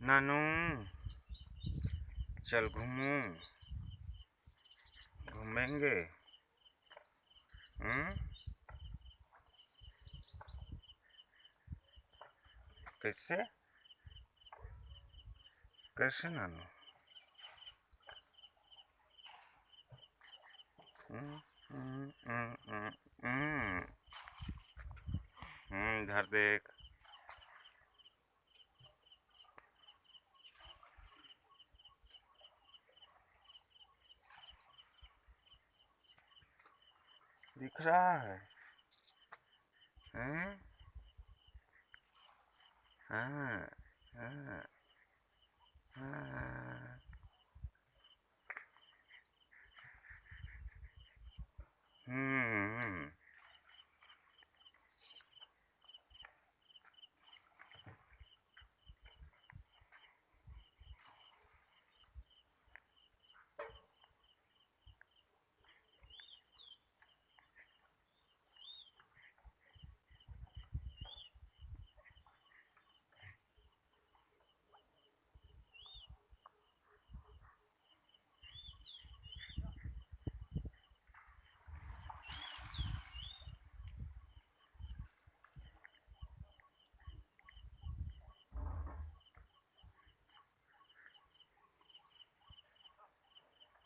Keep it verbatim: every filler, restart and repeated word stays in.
नानू, चल घूमू, घूमेंगे। हम्म? कैसे? कैसे नानू? हम्म, हम्म, हम्म, हम्म, हम्म। हम्म, इधर देख। दिख रहा है? हैं? हाँ, हाँ, हाँ।